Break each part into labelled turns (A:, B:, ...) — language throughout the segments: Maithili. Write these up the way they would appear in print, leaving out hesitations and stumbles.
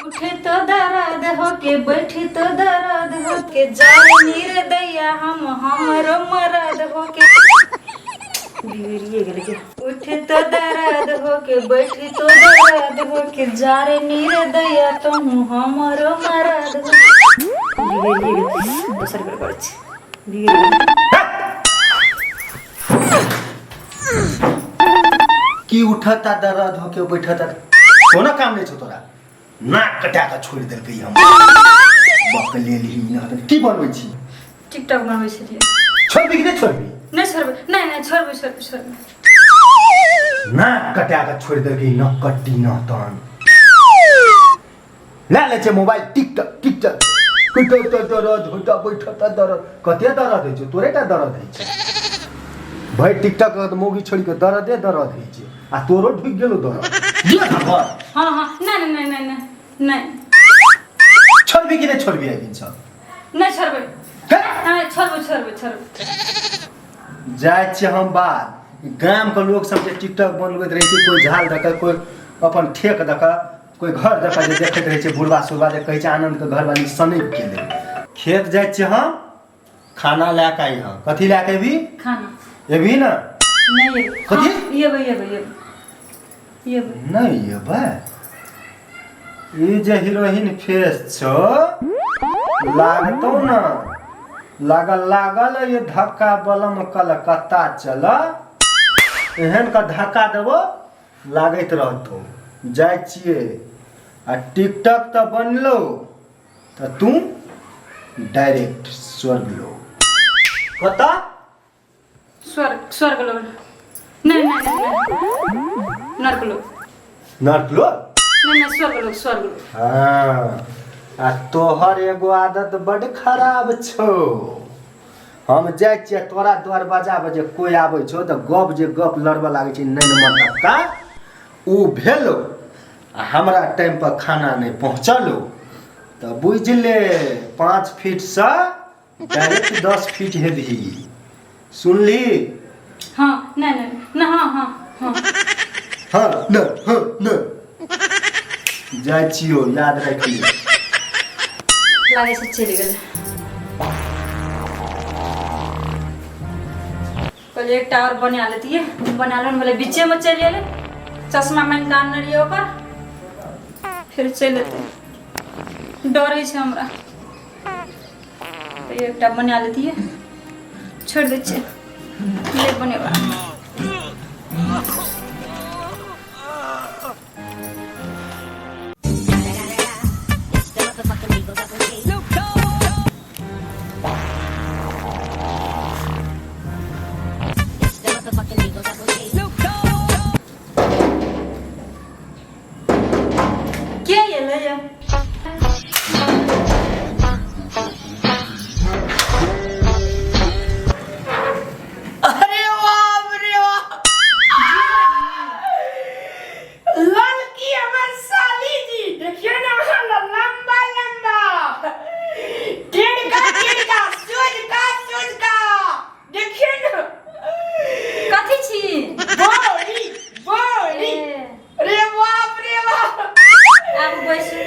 A: उठे तो दर्द होके बैठे तो दर्द होके जाए निर्दया हम हमरो मरद होके बिगड़िए गेलै के। उठे तो दर्द होके बैठे तो दर्द होके जारे निर्दया तहु हमरो मरद होके बिगड़िए गेलै दोसर बेर करै छी बिगड़ि गेलै।
B: की उठता दर्द होके बैठता कोनो काम नहीं छौ तोरा नाक कटा कऽ छोड़ि देलकै हम बकलेल ही ना की बनबै छी
A: टिकटॉक बनबै छलियै
B: छोड़बी कि नहि छोड़बी
A: नहि छोड़बै नहि नहि छोड़बै छोड़बै छोड़बै
B: नाक कटा कऽ छोड़ि देलकै न कट्टी न तन लए लै छै मोबाइल टिकटॉक टिकटॉक कते दर्द होता बैठता दर्द कते दर्द होइ छै तोरे टा दर्द होइ छै भाई टिकटॉक तऽ मौगी छोड़ि कऽ दर्दे दर्द होइ छै आ तोरो ढुकि गेलो दर्द दिअ ने घर
A: हाँ हाँ नहीं नहीं नहीं नहीं नहीं
B: छोड़बी कि नहि छोड़बी एहि दिनसँ
A: नहीं छोड़बै
B: हे?
A: नहीं छोड़बै छोड़बै छोड़बै
B: जाइ छियै हम बाद गामके लोक सब जे टिकटॉक बनबैत रहै छै कोइ झाल दऽ कऽ कोइ अपन ठेक दऽ कऽ कोइ घर दऽ कऽ जे देखैत रहै छै बुढ़बा सुढ़बा जे कहै छै आनन्दके घरवाली सनकि गेलै खेत जाइ छियै हम खाना लए कऽ अइहऽ कथी लए कऽ एबही
A: खाना
B: एबही ने
A: नहीं एबै
B: कथी?
A: हाँ, एबै एबै एबै एबै
B: नहि एबै ई जे हीरोइन फेस छौ लागतौ ने लागल लागल ये धक्का बलम कलकत्ता चल एहन का धक्का देबो लागैत रहतौ जाइ छियै आ टिकटक तऽ बनलो तऽ तू डायरेक्ट स्वर्ग लोक कतऽ
A: स्वर्ग स्वर्ग लोक नहीं नहीं नहीं नर्क लोक
B: नर्क लोक
A: नहीं नहीं स्वर्ग लोक स्वर्ग लोक
B: हाँ आ तोहर एगो आदत बड खराब छौ हम जाइ छियै तोरा दरवाजा पर जे कोइ आबै छौ तऽ गप जे गप लड़बऽ लागै छै नैन मटक्का ओ भेलो आ हमरा टाइम पर खाना नहि पहुँचलो तऽ बुझि ले 5 फीटसँ डायरेक्ट 10 फीट हेबही सुनली
A: हाँ नहीं नहीं नहीं हाँ हाँ हाँ
B: हाँ न हाँ न जाइ छियो याद राखि
A: लागै छै चलि गेलै कहलियै एकटा आओर बना लेतियै बना लेने बोले बीचेमे चलि एलै चश्मा मानि कऽ आनने रहियै ओकर फेर चलि एतै डर होइ छै हमरा तऽ एकटा बना लेतियै छोड़ि दै छियै नहि बनेबा के एलै या
C: अरे बाप रे बाप लड़की हमर साली जी देखियो ना लंबा लंबा टेढ़का टेढ़का सोझका सोझका देखियो ना
A: कथी छी
C: बोली बोली
A: ए,
C: अरे बाप रे बाप
A: आब बैसू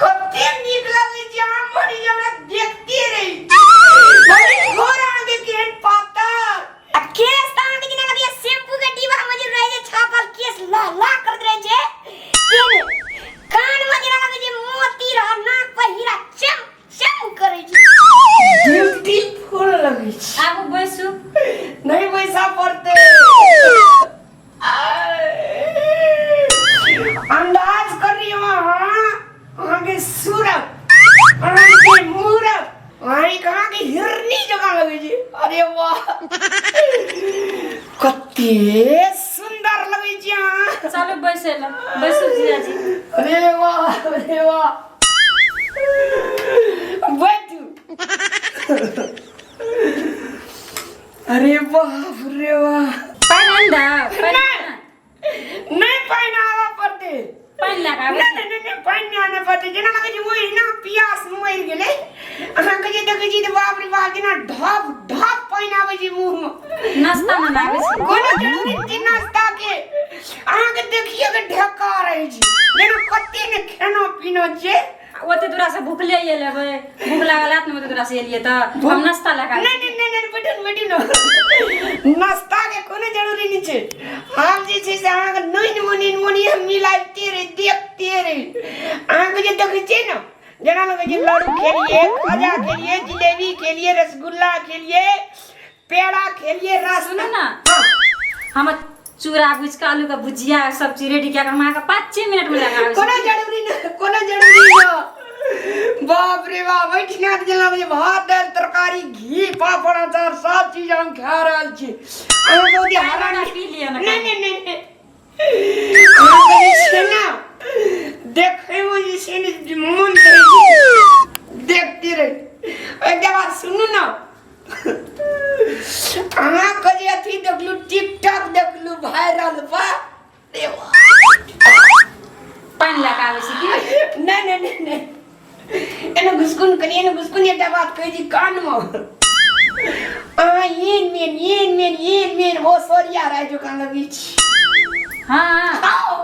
C: कते नीक लगै छै अहाँ मरी हमरा देखते रही बड़ी घोर अहाँके केहन पातर
D: आ केस त अहाँके जेना लगैया शैम्पू के डिब्बा मे जे रहै छै छापल केस लह लह करैत रहै छै तेहने कान मे जेना लगै छै मोती रह नाक पर हीरा चम चम करै छै
C: ब्यूटीफुल लगै छै
A: आब बैसू
C: नहीं पैसा पड़ते अंदाज करियो अहाँ अहाँके सूरत अहाँके मूरत अहाँके अहाँके हिरनी जकाँ लगै छै अरे वाह कते सुन्दर लगै छै अहाँ
A: चलू बैसै लए बैसू जीजाजी
C: अरे वाह अरे वाह बैठू अरे बाप रे बाप
A: पानि आनि दे पानि
C: नहीं पानि आबऽ पड़तै
A: पानि लए कऽ आबै
C: नहि नहि नहि पानि नहि आनऽ पड़तै जेना लगै छै ओहिना पियास मरि गेलै अहाँके जे देखै छी तऽ बाप रे बाप जेना ढप ढप पानि आबै छै मुँहमे
A: नाश्ता बनाबै छी
C: कोनो जरूरी नहि छै नाश्ताके अहाँके देखिए के ढेका रहै छी जेना कते ने खाना पीना छै।
A: ओते दूरा से भूखले एलेबै, भूख लागल हैत ने, ओते दूरा से एलियै तऽ हम नाश्ता लगा।
C: नहीं नहीं नहीं नहीं, बैठू ने, बैठू ने, नाश्ता के कोनो जरूरी नहीं छै। हम जे छै से अहाँके नैन मुनि मुनि हम मिलाइते रही, देखते रही। अहाँके जे देखै छियै ने, जेना लगै छै लड्डू खेलिए, खाजा खेलिए, जिलेबी खेलिए, रसगुल्ला खेलिए, पेड़ा खेलिए, रस।
A: सुनू ने।
C: हाँ।
A: हम चूड़ा भुजि कऽ, आलू के भुजिया सब चीज रेडी कए कऽ हम अहाँके 5 मिनट में लगाबै
C: कोनो
A: छी।
C: जरूरी न, कोनो जरूरी न। बाप रे बाप, एहिठिना के जेना जे भात दालि तरकारी घी पापड़ अचार सब चीज हम खा रहल छी। अहाँ बहुत
A: चाय
C: हरामी
A: बना पी लिअ ने।
C: नहीं नहीं नहीं नहीं, अहाँके जे छै ने देखैमे जे छै ने मन करै छै देखते रही। एकटा बात सुनू ने, अहाँके जे अथी देखलू, टिकटॉक देखलू वायरल, बा रे वाह।
A: पानि लए कऽ आबै छी की?
C: नहीं नहीं नहीं नहीं, एने घुसकुन कनी, एने घुसकुन। एकटा बात कहै छी कानमे, अहाँ एन मेन एन मेन एन मेन ओ सोरिया राय जकाँ लगै छी।
A: हाँ।
C: आओ।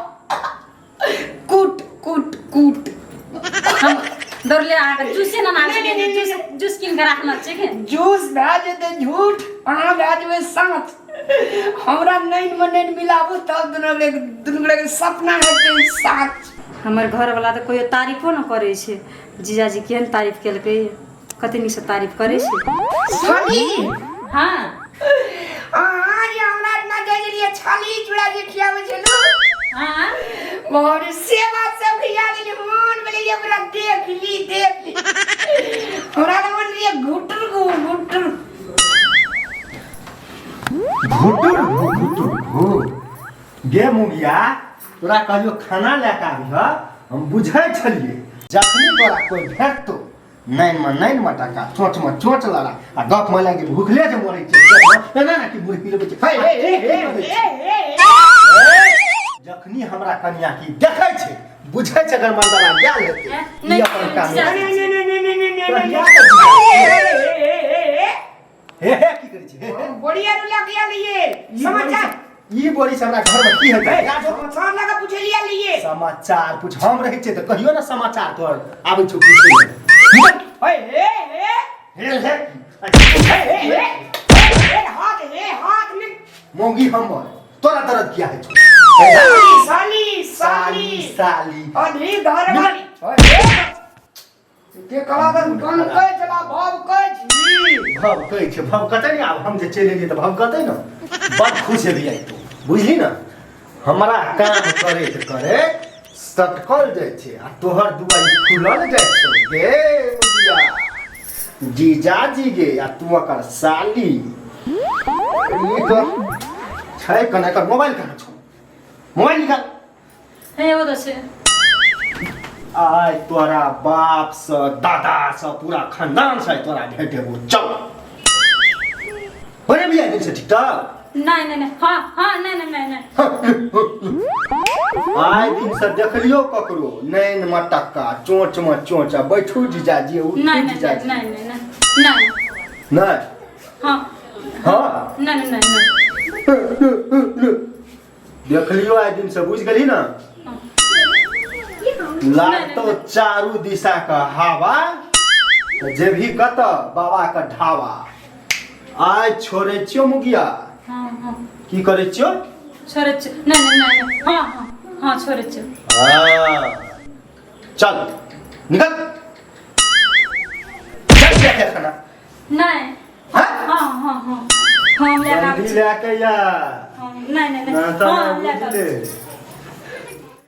C: कूट कूट कूट।
A: हम दौड़ले अहाँके जूसे ने आबै
C: नहि, नहि,
A: छै।
C: नहि,
A: जूस जूस कीन कऽ राखने छै कि?
C: जूस भए जेतै झूठ, अहाँ भए जेबै साँच। हमरा नैन मे नैन मिलाबू तब दुनू गोटे, दुनू गोटे के सपना हेतै साँच।
A: हमर घरवला तऽ कहियो तारीफो न करै छै। जीजाजी केहन तारीफ केलकै, कते नीकसँ तारीफ करै छै।
C: छली।
A: हाँ।
C: अहाँ जे हमरा एतना जाइ छलियै, छली चूड़ा जे खियाबै छलू।
A: हाँ।
C: और सेवा सब खिया देली। मन भेलै जे ओकरा देख ली, देख ली। हमरा तऽ मन भेलै घुटर गु घुटर।
B: घुटुर घु घुटुर घु। गे मुगिया, तोरा कहियो खाना लए कऽ आबिह। हम बुझै छलियै, जखनी तोरा कोइ भेटतौ, नैन मे नैन मटका, चोंच मे चोंच लड़ा आ गप मे लागि भूखले जे मरै छै, एना ने कि बुढ़ी लगै छै। हे, हे, हे, हे, हे। जखनी हमरा कनिया की देखै छै, बुझै छै अगर मर्दाना गेल हेतै।
A: नहि,
B: ई अपन काम।
A: जा-
C: नहीं नहीं नहीं नहीं नहीं नहीं
B: तोरा
C: नहीं।
B: क्या कर हे हे की करै छै हे हे?
C: बढ़िया रुला किया लिए
B: ई
C: समाचार
B: बोरी से- ई बोरी से हमरा घर में की हेतै?
C: समाचार लगा पूछे लिया लिए।
B: समाचार पूछ, हम रहै छियै तऽ कहियो ने समाचार तोहर आबै छौ पूछै लए।
C: हे हे हे।
B: हे हे।
C: हे हे हे, हाथ हे हाथ में।
B: मौगी हमर, तोरा दर्द किया है छौ?
C: साली साली।
B: साली।
C: साली।
B: साली।
C: अधी घर वाली के कला दन कन कह चला भाव कह छी।
B: भव कहै छै, भव कतै ने। आब हम जे चलि एलियै तऽ भव कतै ने। बड़ खुश हेबी आइ तू, बुझली ने? हमरा काम करैत करैत सटकल जाइ छै आ तोहर दुआरि खुलल जाइ छौ। गे मुगिया, जीजाजी गे, आ तू ओकर साली। ई तऽ छै कने। एकर मोबाइल कहाँ छौ? मोबाइल निकाल।
A: हे, ओ तऽ छै।
B: आइ तोरा बाप से, दादा से, पूरा खानदान से आइ तोरा भेटेबो। चल, बने भी आइ छै टिकटॉक।
A: नहि नहि नहि, हाँ हाँ, नहि नहि नहि नहि।
B: आइ दिन से देखलियो ककरो नैन में टक्का, चोंच में चोंच आ बैठू जीजाजी, उठू।
A: नहि नहि।
B: जीजाजी।
A: नहि नहि नहि नहि।
B: नहि।
A: हाँ।
B: हाँ।
A: नहि नहि नहि नहि।
B: देखलियो आइ दिन से, बुझि गेली ने? लागतो चारू दिशा का हवा तऽ जेबही कतऽ? बाबा के ढाबा। आइ छोड़ै छियौ मुगिया।
A: हाँ हाँ।
B: की करै छियौ?
A: छोड़ै छियौ। नहि नहि नहि नहि, हाँ हाँ हाँ, छोड़ै छियौ।
B: हाँ, चल निकल, चल लेके खाना।
A: नहि।
B: हाँ?
A: हाँ हाँ हाँ हाँ, हम लए कऽ आबै
B: जल्दी
A: छी।
B: लेके या।
A: हाँ, नहि नहि
B: ना
A: नहि।
B: तऽ
A: हाँ, हम लए कऽ आबै
B: बुझले।
A: छी।